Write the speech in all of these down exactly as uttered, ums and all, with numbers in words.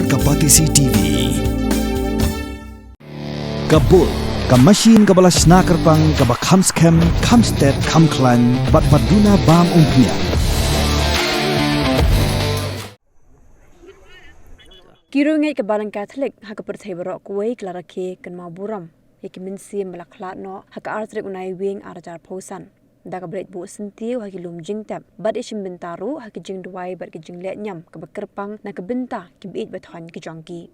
Ka Batesi T V. Ka bul, ka machine kaba la shna kyrpang, kaba kham skhem, kham stet, kham khlaiñ, bad ba duna bam umphniang. Ki riewngeit ka Balang Katholik ha ka pyrthei baroh kawei ki la rakhe kynmaw burom ïa ki mynsiem ba la khlad noh ha ka ar tarik u Naiwieng ar hajar arphew san, da kaba leit buh syntiew ha ki lum jingtep bad ïashim bynta ruh ha ki jingduwai bad ki jingleh niam kaba kyrpang na ka bynta ki baieit bathoiñ ki jong ki.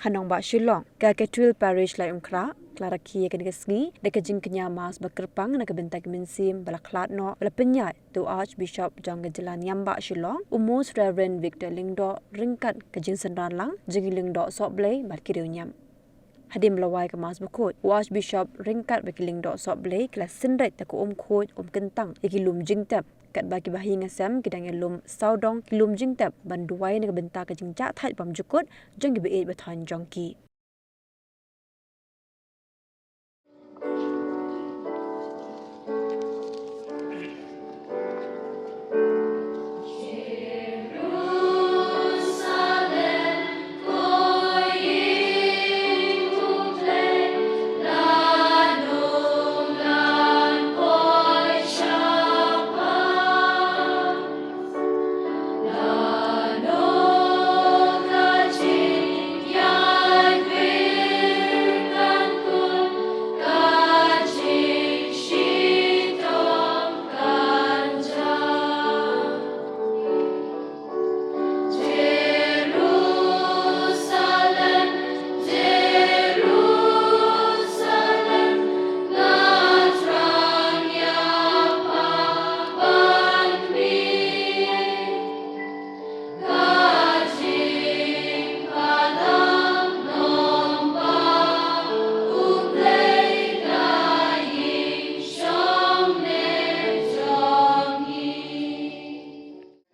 Ha nongbah Shillong, ka Cathedral Parish Laitumkhrah ka la rakhe ïa kane ka sngi da ka jingkñia Mass ba kyrpang na ka bynta ki mynsiem ba la khlad noh, ba la pynïaid da u Archbishop jong ka jylla niam bah Shillong, u Most Reverend Victor Lyngdoh, ryngkat ka jingsynran lang jong ki lyngdoh sohblei bad ki riewniam. Hadien ba la wai ka Mass bakhuid, u Archbishop ryngkat bad ki lyngdoh sohblei ki la synreit da ka um khuid um kyntang ïa ki lum jingtep, katba ki bahaïing hasem ki dang ïalum sawdong ki lum jingtep ban duwai na ka bynta ka jingjahthait bymjukut jong ki baieit bathoiñ jong ki.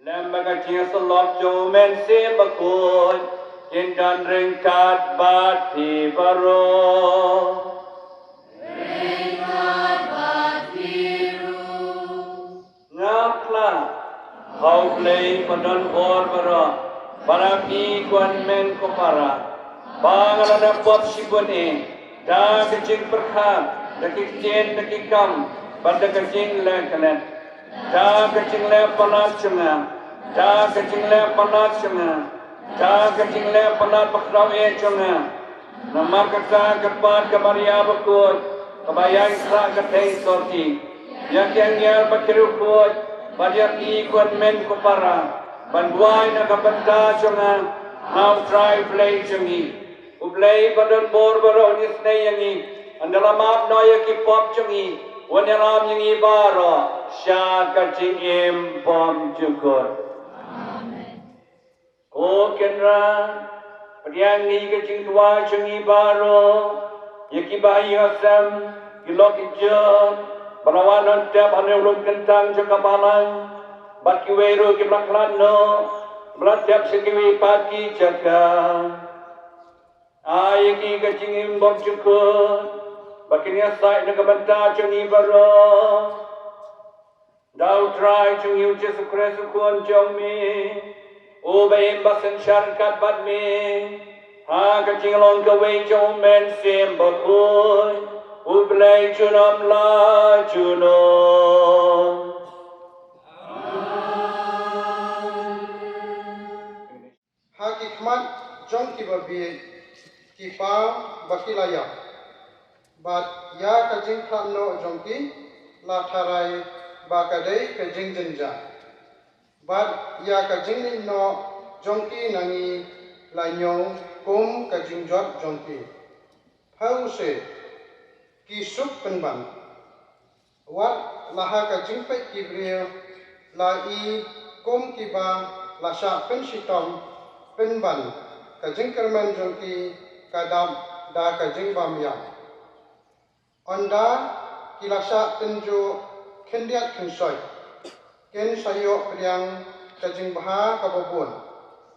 Lem bad ka jingïasyllok jong U Mynsiem Bakhuid, kin don ryngkat bad phi baroh. Ryngkat bad phi ruh. Nga phla ha U Blei ba don bor baroh, ba la phi kwah men ko para, ba nga la pop shibun eh, da ka jingpyrkhat, da ki ktien, da ki kam, bad da ka jingleh klet. Da ka jingleh palat jong nga, da ka jingleh palat jong nga, da ka jingleh palat ba khraw eh jong nga. Namar kata, kyrpad ka Maria bakhuid, kaba ïaid sha ka theiñ sorti, ïa ki angel bad ki riewkhuid, bad ïa phi kwah men ko para, ban duwai na ka bynta jong nga ha U Trai Blei jong ngi. U Blei ba don bor baroh un isynei ïa ngi, un da la map noh ïa ki pop jong ngi, un ïalam ïa ngi baroh sha ka jingim bymjukut. Amen. Ko Kynrad, pdiang ïa ka jingduwai jong ngi baroh, ïa ki bahaïing hasem, ki lok ki jor, ba la wan ban tep ha une u lum kyntang jong ka balang, bad kiwei ruh kiba la khlad noh, ba la tep sha kiwei pat ki jaka. Ai ïa ki ka jingim bymjukut, ba kin ïasaid na ka bynta jong ngi baroh. Da U Trai jong ngi U Jisu Khrist U Khun jong me, uba im bad synshar ryngkat bad me, ha ka jinglong kawei jong U Mynsiem Bakhuid, U Blei junom la junom. Ha ki khmat jong ki babieit, ki paw ba ki la ïap, bad ïa ka jingkhlad noh jong ki la tharai ba ka dei ka jingjynjar, bad ïa ka jingleit noh jong ki na ngi la ñiew kum ka jingjot jong ki. Phi u se, ki suk pynban. Wat la ha ka jingpeit ki briew la i kum kiba la shah pynshitom pynban, ka jingkyrmen jong ki ka dap da ka jingbam ïap. Ynda ki la shah tynjuh khyndiat khynsoit, kin sa ïoh pdiang ka jingbha kaba bun,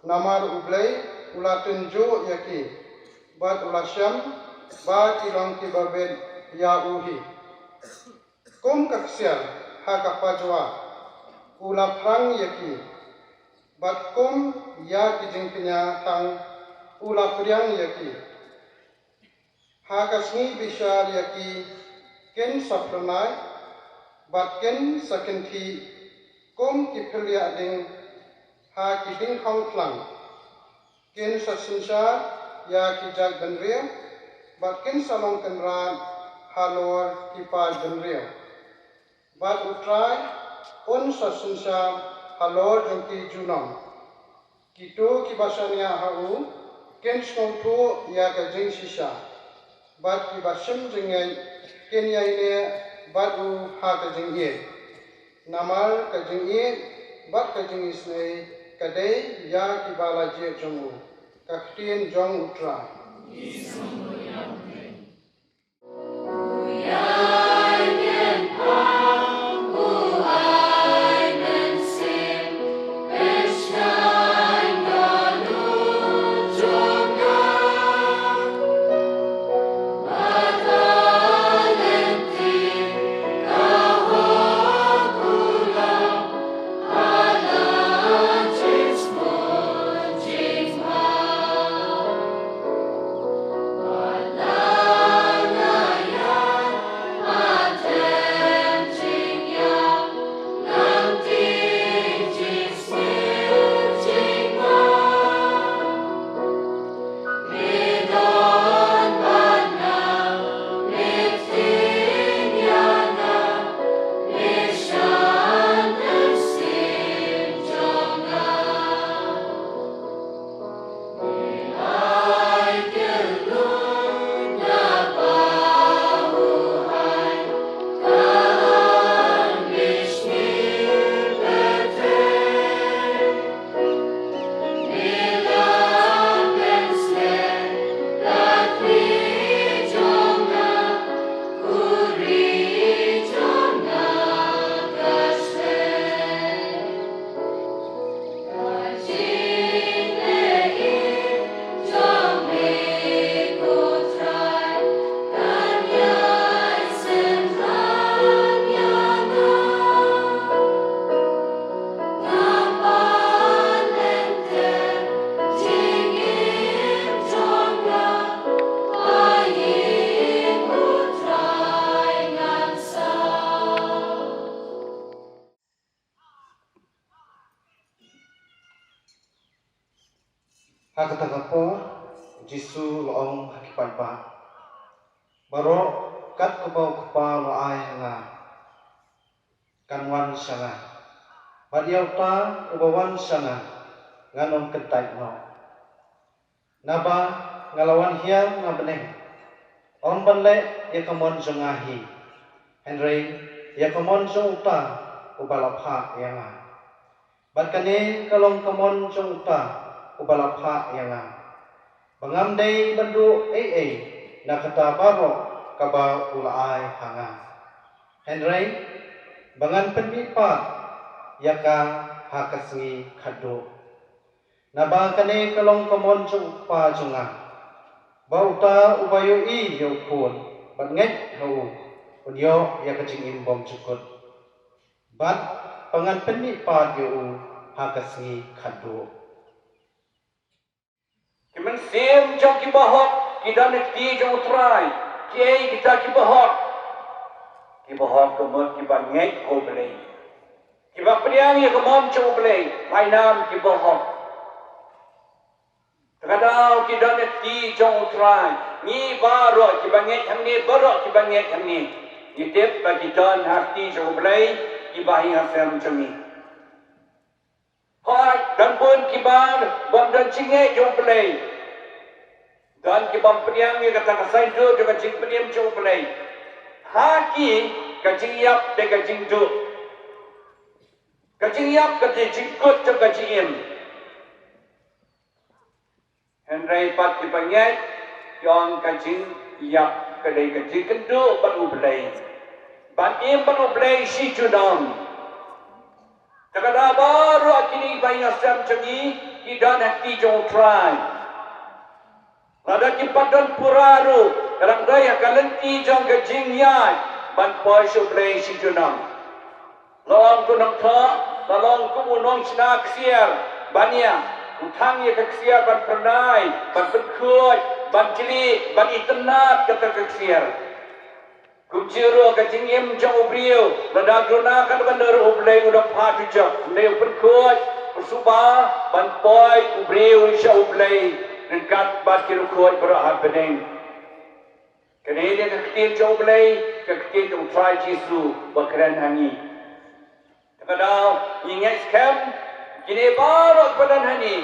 namar U Blei u la tynjuh ïa ki, bad u la shem ba ki long kiba bit ïa u hi. Kum ka ksiar ha ka pajwa u la phrang ïa ki, bad kum ïa ki jingkñia thang u la pdiang ïa ki. Ha ka sngi bishar ïa ki kin sa phyrnai bad kin sa kynthih kum ki phylliah ding ha ki ding khong khlang. Kin sa synshar ïa ki jaitbynriew bad kin sa long kynrad halor ki paidbynriew. Bad U Trai un sa synshar halor jong ki junom. Kito kiba shaniah ha u kin sngewthuh ïa ka jingshisha, bad kiba shim jingngeit kin ïaineh bad u ha ka jingïeit. Namar ka jingïeit bad ka jingisynei ka dei ïa kiba la jied jong u. Ka ktien jong U Trai. Ha kata ka por, Jisu u la ong ha ki paidbah, baroh kat kaba u Kpa u la ai ha nga kan wan sha nga, bad ïa uta uba wan sha nga ngan ym kyntait noh. Naba nga la wan hiar na bneng, ym ban leh ïa ka mon jong nga hi, hynrei ïa ka mon jong uta uba la phah ïa nga. Bad kane ka long ka mon jong uta uba la phah ïa nga, ba ngam dei ban duh ei ei na kata baroh kaba u la ai ha nga, hynrei ba ngan pynmihpat ïa ka ha ka sngi khatduh. Naba kane ka long ka mon jong u Kpa jong nga, ba uta uba ïohi ïa u Khun bad ngeit ha u, un ïoh ïa ka jingim bymjukut, bad ba ngan pynmihpat ïa u ha ka sngi khatduh. Ki mynsiem jong ki bahok ki don ha kti jong U Trai. Kiei kita ki bahok? Ki bahok ka mut kiba ngeit ha U Blei, kiba pdiang ïa ka mon jong U Blei, lai nam ki bahok. Te ka daw ki don ha kti jong U Trai. Ngi baroh kiba ngeit hangne, baroh kiba ngeit hangne, ngi tip ba ki don ha kti jong U Blei, kiba ha ïing ha sem jong ngi. Hooid, don bun kiba bym don jingngeit jong U Blei. Don ki bym pdiang ïa kata ka saiñdur jong ka jingpynim jong U Blei. Ha ki, ka jingïap dei ka jingduh. Ka jingïap ka dei jingkut jong ka jingim. Hynrei pat kiba ngeit, ki ong ka jingïap ka dei ka jingkynduh bad U Blei, ban im bad U Blei shi junom. Te ka daw baroh kine ba ha ïing ha sem jong ngi ki don ha kti jong U Trai. Lada kim pat don pura ruh, ka dang dei ha ka lynti jong ka jingïaid ban poi sha U Blei shi junom. La ong kum u nongthoh, la ong kum u nongshna ksiar, Ban ïa, u thang ïa ka ksiar ban pyrdai, ban pynkhuid, ban jli, ban itynnad kata ka ksiar. Kumjuh ruh ka jingim jong u briew, lada duna katba don ruh u Blei u dang phah dujok, u Blei u pynkhuid, u suba, ban poi u briew sha u Blei, ryngkat bad ki riewkhuid baroh ha bneng. Kane dei ka ktien jong u Blei, ka ktien jong u Trai Jisu, ba kren ha ngi. Te ka daw, ngi ngeit skhem, kine baroh kiba don hangne,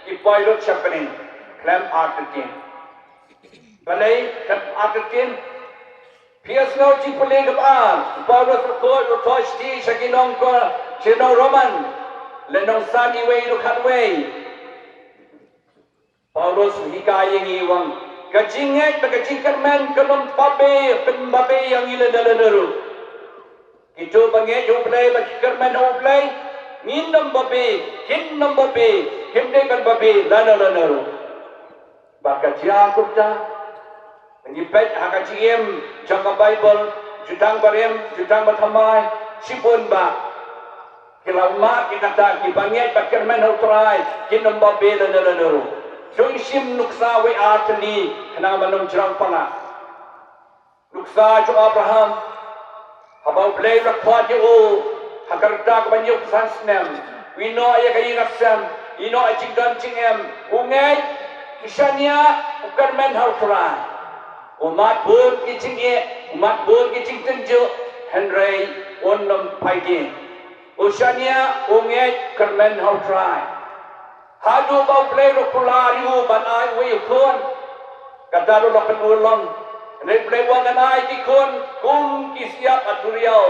ki poi lut sha bneng, khlem artatien. Balei, khlem artatien, phi ïohsngew jingpule kaba ar, u Paulus u khuid, u thoh shithi sha ki nong ko, sha ki nong Roman, lynnong san uwei haduh khatwei. Paulus u hikai ïa ngi u ong, ka jingngeit bad ka jingkyrmen kan ym babe, pynbabe ïa ngi lano lano ruh. Kito ba ngeit ha u Blei bad ki kyrmen ha u Blei, ngin ym babe, kin ym babe, kim dei ban babe lano lano ruh. Bad ka jia kumta, ngi peit ha ka jingim jong ka Baibl, jutang barim, jutang bathymmai, shibun bah ki la mad ïa kata, kiba ngeit bad kyrmen ha u Trai kin ym babe lano lano ruh. To ngin shim nuksa wei ar tylli khnang ban ym jrong palat. Nuksa jong u Abraham, haba u Blei u la khot ïa u ha ka rta kaba hynñiewphew san snem, u ïehnoh ïa ka ïing ka sem, u ïehnoh ïa ka jingdon jingem, u ngeit, u shaniah, u kyrmen ha u Trai. U mad bun ki jingeh, u mad bun ki jingtynjuh, hynrei un ym phai die. U shaniah, u ngeit, kyrmen ha u Trai. Haduh ba u Blei u la kular ïa u ban ai uwei u khun. Kata ruh la pynurlong. Hynrei u Blei u ong, ngan ai ki khun kum ki siap ha duriaw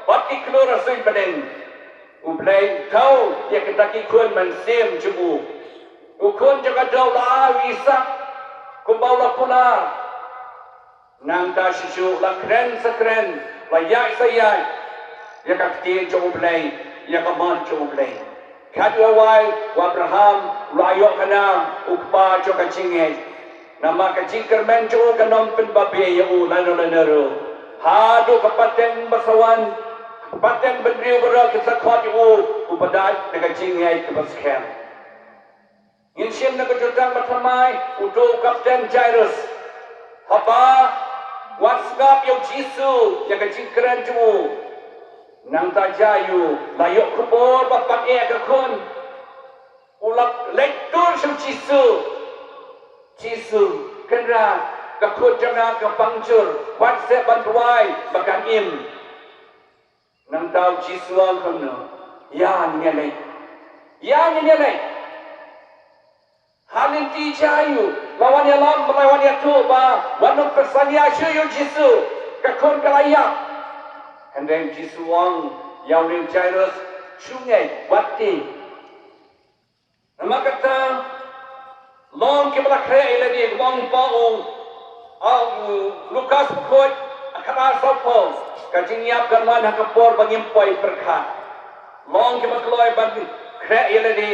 bad ki khlur ha suiñ bneng. U Blei u thew ïa kita ki khun mynsiem jong u. U khun jong ka doh u la ai u Isaak kumba u la kular. Nangta shisha u la kren sa kren, la ïaid sa ïaid ïa ka ktien jong u Blei, ïa ka mon jong u Blei. Khatduh wai, u Abraham u la ïoh kyrteng u kpa jong ka jingngeit. Namar ka jingkyrmen jong u kan ym pynbabe ïa u lano lano ruh. Haduh ka pateng ba sa wan, ka pateng bynriew baroh kin sa khot ïa u, u pyndait na ka jingngeit kaba skhem. Ngin shim na ka jutang bathymmai, uto u kapten Jairus. Haba u wan sngap ïa u Jisu, ïa ka jingkren jong u. Nangta jia ïa u, la ïoh khubor ba pat eh ka khun. U la leit tur sha u Jisu. Jisu, Kynrad, ka khun jong nga ka pang jur, wat seh ban duwai ba kan im. Nangta u Jisu u ong kumno? Ïa ngin ïa leit. Ïa ngin ïa leit. Ha lynti jia ïa u, la wan ïalam, la wan ïathuh ba wat nym pyrshang ïa shuh ïa u Jisu, ka khun ka la ïap. Hynrei u Jisu u ong ïa une u Jairus, shu ngeit, wat tieng. Namar kata, long kiba la khreh ïa lade, kumba ong u Lukas bakhuid, khatar sawphew, ka jingïap kan wan ha ka por ba ngim poi pyrkhat. Long kiba kloi ban khreh ïa lade,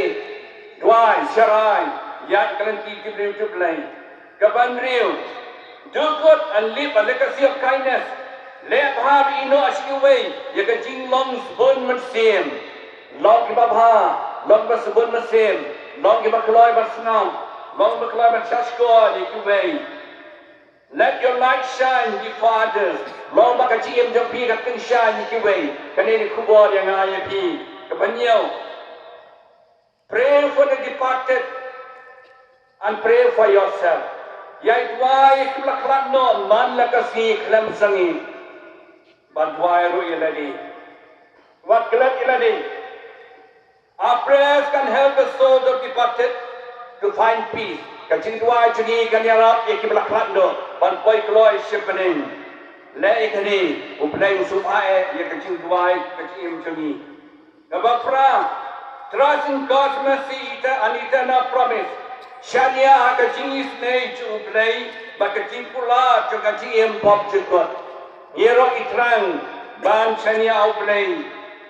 duwai, sharai, ïaid ka lynti ki briew jong U Blei. Kaba hynriew, do good and leave a legacy of kindness. Leh bha, ïehnoh sha kiwei ïa ka jinglong sbun mynsiem. Long kiba bha, long kiba sbun mynsiem, long kiba kloi ban sngap, long kiba kloi ban shahshkor ïa kiwei. Let your light shine before others. Long ba ka jingim jong phi ka tyngshaiñ ïa kiwei. Kane ka khubor ïa nga ïa phi. Kaba hynñiew, pray for the departed and pray for yourself. Ïai duwai ïa kiba la khlad noh man la ka sngi khlem sangeh. Bad duwai ruh ïa lade. Wat klet ïa lade. Our prayers can help the souls of departed to find peace. Ka jingduwai jong ngi kan ïarap ïa kiba la khlad noh ban poi kloi sha bneng. Leh ïa kane, U Blei un sngewbha eh ïa ka jingduwai ka jingim jong ngi. Kaba phra, trust in God's mercy and eternal promise. Shaniah ha ka jingisynei jong U Blei bad ka jingkular jong ka jingim bymjukut. Ngi ïaroh thrang ban shaniah ha U Blei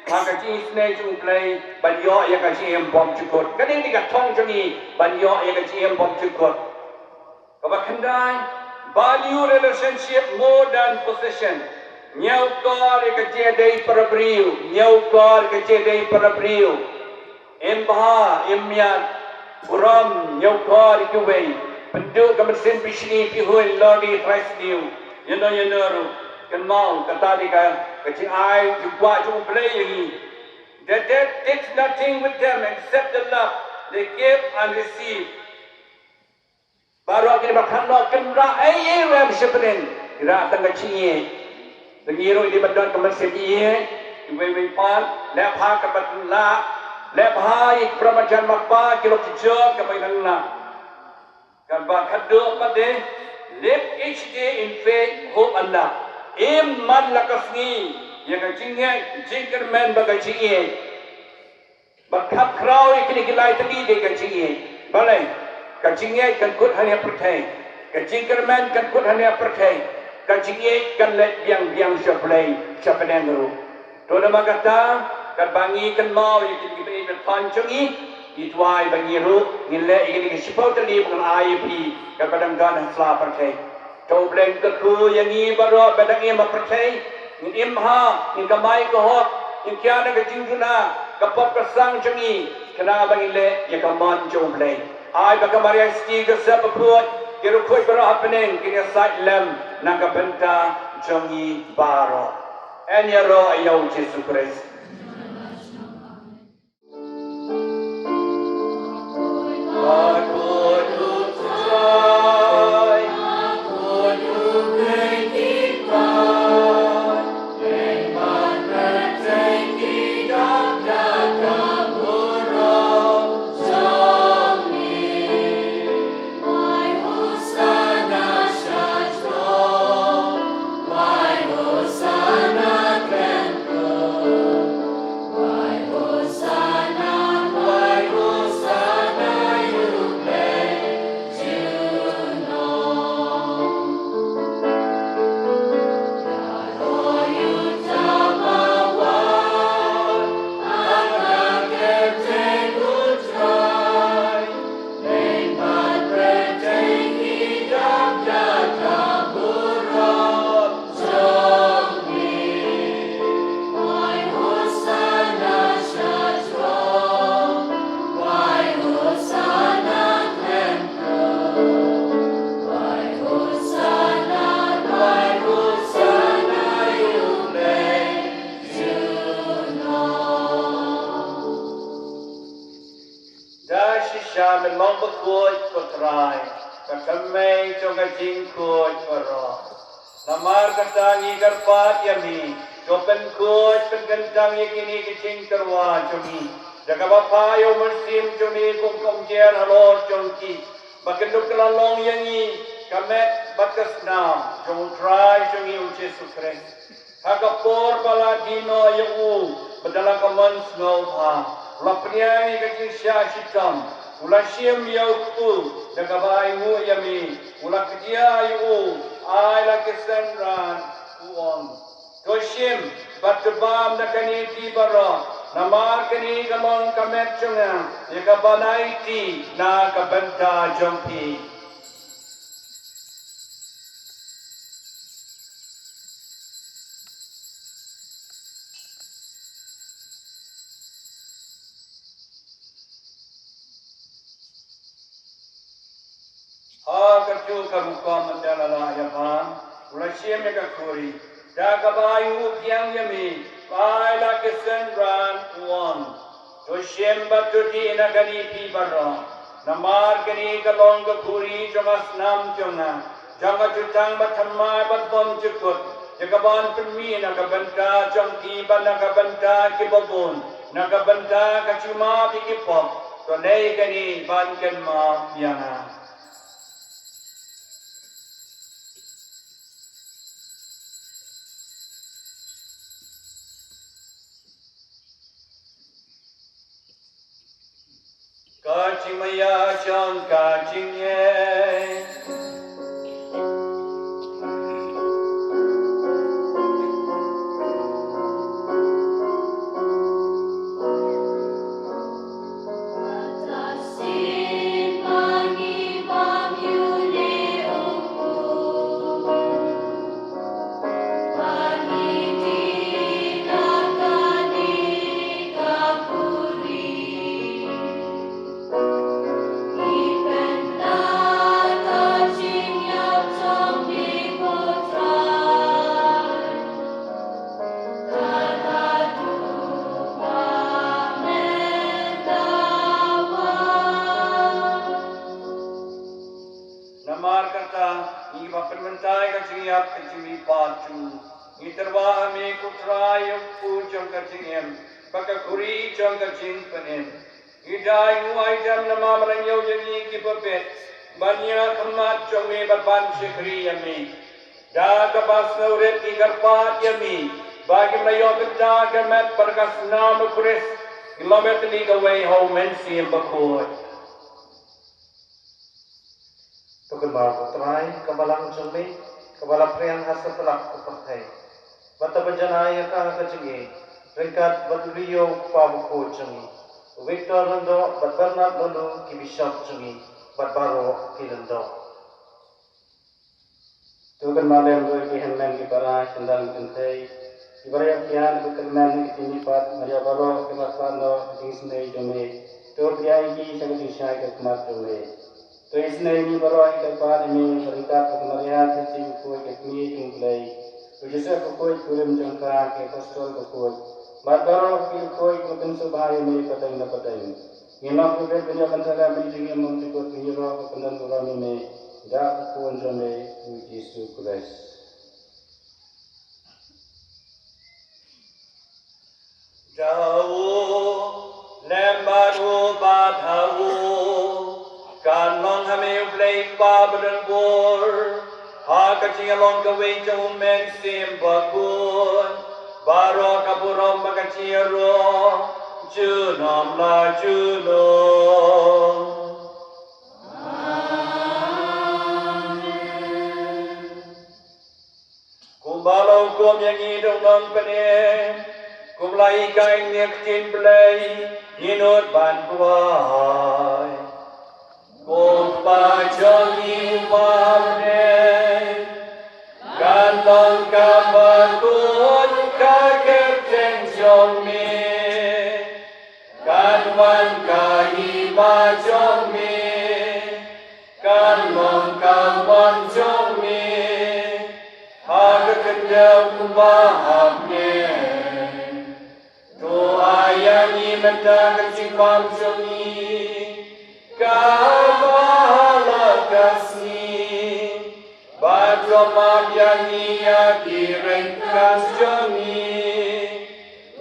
ha ka jingisynei jong U Blei ban ïoh ïa ka jingim bymjukut. Kane ka dei ka thong jong ngi ban ïoh ïa ka jingim bymjukut. Kaba khyndai, value relationship more than possession. Ñiewkor ïa ka jingïadei para briew, ñiewkor ïa ka jingïadei para briew. Im bha, im miat, burom, ñiewkor ïa kiwei. Pynduh ka mynsiem phi shni phi huin lorni Trai Sniew. Ïano ïano ruh. Kynmaw kata dei ka, ka jingai jingkwah jong U Blei ïa ngi. They did nothing with them except the love they give and receive. Baroh kine ba kynnoh kynrah ei ei ruh em sha bneng. Kynrah tang ka jingïeit. Te ngi ruh dei ban don ka mynsiem ïeit. Iwei iwei pat leh bha kaba lah. Leh bha ïa ki para marjan marpa ki lok ki jor kaba ngi lah. Kaba khatduh pat dei, live each day in faith, hope and love. Im man la ka sngi ïa ka jingngeit, jingkyrmen bad ka jingïeit. Ba khap khraw ïa kine ki lai tylli dei ka jingngeit. Balei? Ka jingngeit kan kut hangne ha pyrthei. Ka jingkyrmen kan kut hangne ha pyrthei. Ka jingngeit kan leit biang biang sha Blei, sha bneng ruh. To namar kata, katba ngi kynmaw ïa kine kiba ïeit ba thon jong ngi, ngi duwai ba ngi ruh ngin leh ïa kine ki shiphew tylli ba ngi ai ïa phi, katba dang don ha sla pyrthei. To U Blei un kyrkhu ïa ngi baroh ba dang im ha pyrthei. Ngin im ha, ngin kamai ka hok, ngin kiar na ka jingduna, ka pop ka sang jong ngi, khnang ba ngin leh ïa ka mon jong U Blei. Ai ba ka Maria Sti Joseph bakhuid ki riewkhuid baroh ha bneng kin ïasaid lem na ka bynta jong ngi baroh. Yn ïaroh ïa U Jisu Khrist. Da shisha me long bakhuid ko Trai, ka kynmaw jong ka jingkhuid baroh. Namar kata ngi kyrpad ïa me, to pynkhuid pynkyntang ïa kine ki jingtyrwa jong ngi da kaba phah ïa u mynsiem jong me kum ka umjer halor jong ki, ba kin dup kylla long ïa ngi ka met bad ka snam jong u Trai jong ngi u Jisu Khrist. Ha ka por ba la die noh ïa u bad da la ka mon sngewbha, u la pdiang ïa ka jingshah shitom, u la shim ïa u kpu da kaba ainguh ïa me, u la kdiah ïa u, ai la ki synran, u ong: To shim bad to bam na kane phi baroh, namar kane ka long ka met jong nga ïa kaban aiti na ka bynta jong phi. Ha kajuh ka rukom mynta la lah ïa bam, u la shim ïa ka khuri, da kaba ainguh pdiang ïa me, u ai la ki synran, u ong: To shim bad to dih na kane phi baroh, namar kane ka long ka khuri jong ka snam jong nga, jong ka jutang bathymmai bad bymjukut, ïa kaban pynmih na ka bynta jong phi bad na ka bynta kiba bun, na ka bynta ka jingmap ïa ki pop. To leh kane ban kynmaw ïa nga. Ka jingmaïa jong ka jingngeit. Trai ka jingïap ka jingmihpat jong u. Ngi tyrwa ha me ko Trai ïa u kpu jong ka jingim bad ka khuri jong ka jingpynim. Ngi dei nguid ïa me namar me la ñiew ïa ngi ki bapit ban ïa ka khmat jong me bad ban shakri ïa me. Da kaba sngewrit ngi kyrpad ïa me ba ngim la ïoh kynta ka met bad ka snam u Khrist, ngim la met kawei ha u Mynsiem Bakhuid. To kynmaw ko Trai ka balang jong me kaba la phriang ha satlak ka pyrthei. Bad to pynjanai ïa ka ha ka jingïeit ryngkat bad u Leo u kpa bakhuid jong ngi, u Victor Lyngdoh bad Bernard Lalo ki bishop jong ngi bad baroh ki lyngdoh. To kynmaw lem ruh ïa ki hynmen ki para, ki khyndai ki kynthei, ki para ïa ki hynmen ki kynmen, ki jingmihpat, Maria baroh kiba khlad noh ka jingisynei jong me. To pdiang ïa ki sha ka jingshai ka khmat jong me. To isynei ïa ngi baroh ïa ka kyrpad jong me, ryngkat bad ka Maria ka jingkhuid ka kmie jong U Blei, u Joseph bakhuid, u kurim jong ka, ki apostol bakhuid, bad baroh ki bakhuid kiba kynshew bha ïa me pateng na pateng. Ngin ym kyrpad ban ïoh ban sa lem ïa ka jingim, ym jukut, ngin ïoh ban pyndon burom ïa me da u Khun jong me u Jisu Khrist. Da u, lem bad u, bad ha u, kan long ha me U Blei Kpa badonbor, ha ka jingïalong kawei jong U Mynsiem Bakhuid, baroh ka burom bad ka jingïaroh junom la junom. Kumba la hukum ïa ngi da u Nongpynim, kumba la hikai ïa ngi da ka ktien Blei, ngin nud ban duwai. Ko Kpa jong ngi uba ha bneng, kan long kaba khuid ka kyrteng jong me. Kan wan ka hima jong me, kan long ka mon jong me ha ka khyndew kumba ha bneng. To ai ïa ngi mynta ka jingbam jong ngi kaba ha la ka sngi. Bad to map ïa ngi ïa ki ryngkat jong ngi,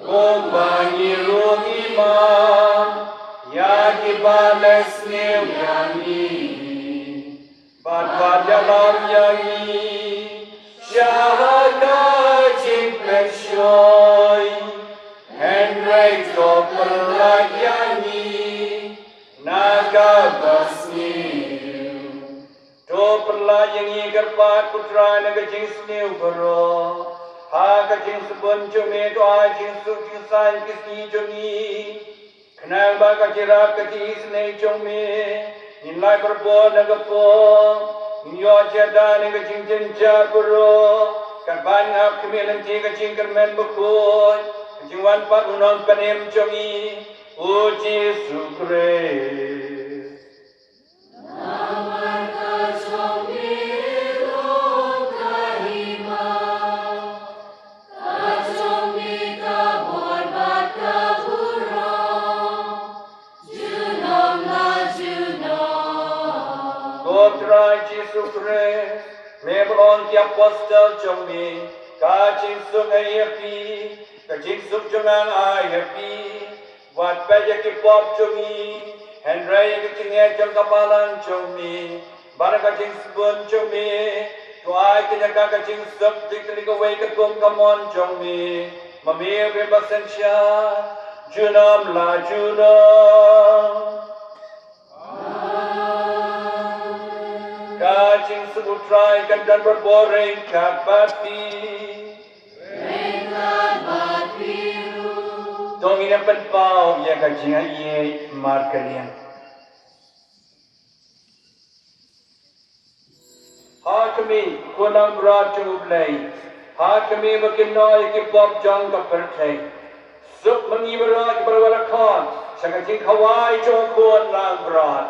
kumba ngi ruh ngi map ïa kiba leh sniew ïa ngi. Bad wat ïalam ïa ngi sha ka jingpynshoi, hynrei to pyllait ïa ngi na kaba sniew. To pyllait ïa ngi, kyrpad ko Trai, na ka jingsniew baroh. Ha ka jingsbun jong me to ai jingsuk jingsaiñ ki sngi jong ngi, khnang ba ka jingïarap ka jingisynei jong me, ngin lait barabor na ka pop, ngin ïoh jingïada na ka jingjynjar baroh, katba ngin ap khmih lynti ka jingkyrmen bakhuid, ka jingwan pat u Nongpynim jong ngi, u Jisu Khrist. Namar ka jong me long ka hima, ka jong me ka bor bad ka burom, junom la junom. Ko Trai Jisu Khrist, me ba ong ki apostol jong me, ka jingsuk nga ai ïa phi, ka jingsuk jong nga nga ai ïa phi. Wat peit ïa ki pop jong ngi, hynrei ïa ka jingngeit jong ka balang jong me, bad ka jingsbun jong me, to ai kane ka, ka jingsuk, jingkylli kawei katkum ka mon jong me, ma me uba im ba synshar junom la junom. Ka jingsuk U Trai kan don barabor ryngkat bad phi. To ngin ïa pynpaw ïa ka jingaiei markylliang. Ha khmih, ko Langbrot jong U Blei, ha khmih ba kynnoh ïa ki pop jong ka pyrthei. Suk ma ngi baroh kiba la khot sha ka jingkhawai jong u Khun Langbrot.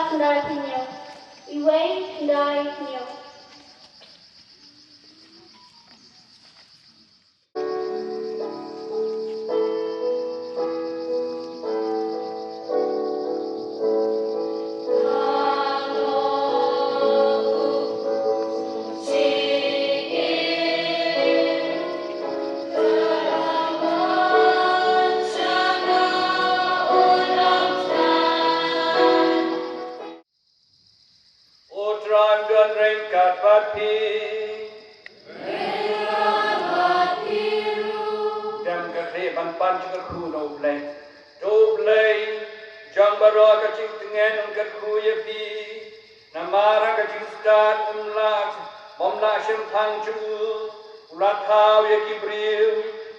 Khyndai phew hynñiew. Iwei khyndai hynñiew. U Trai un don ryngkat bad phi. Dem kyrhai ban pan jingkyrkhu na U Blei. To U Blei jong baroh, ka jingtngen un kyrkhu ïa phi. Namar ha ka jingstad um lah, um lah shemphang jong u. U la thaw ïa ki briew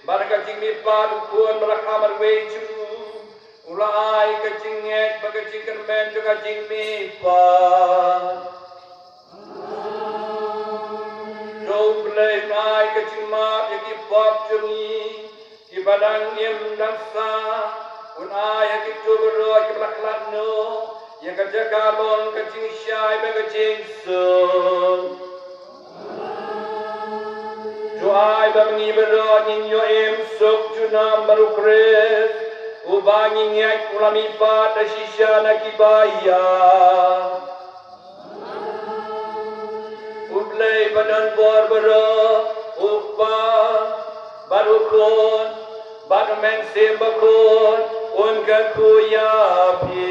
bad ka jingmihpat u Khun ba la kham marwei jong u. U la ai ka jingngeit bad ka jingkyrmen jong ka jingmihpat. To U Blei un ai ka jingmap ïa ki pop jong ngi kiba dang im dang sah. Un ai ha kito baroh kiba la khlad noh ïa ka jaka long ka jingshai bad ka jingsuk. To ai ba ma ngi baroh ngin ïoh im suk junom bad U Khrist, uba ngi ngeit u la mihpat da shisha na kiba ïap. U Blei ba don bor baroh, U Kpa bad U Khun bad U Mynsiem Bakhuid, un kyrkhu ïa phi.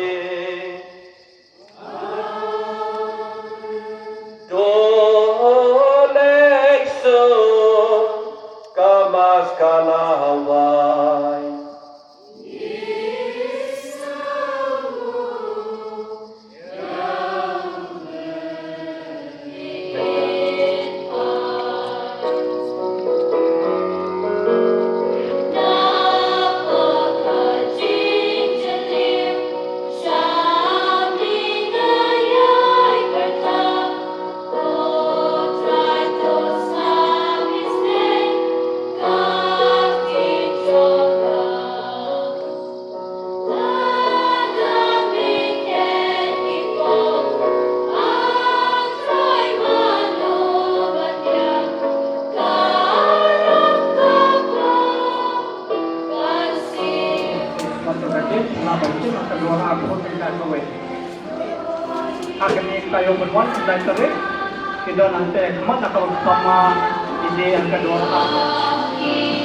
To leit suk, ka Mass ka la wai. Matu ka jingkyrmen ka dua arphew kynta kawei. Ha kane ka taïew ban wan kynta tarik, ki don hangta ha khmat na ka bynta ma, ki dei ha ka dua arphew.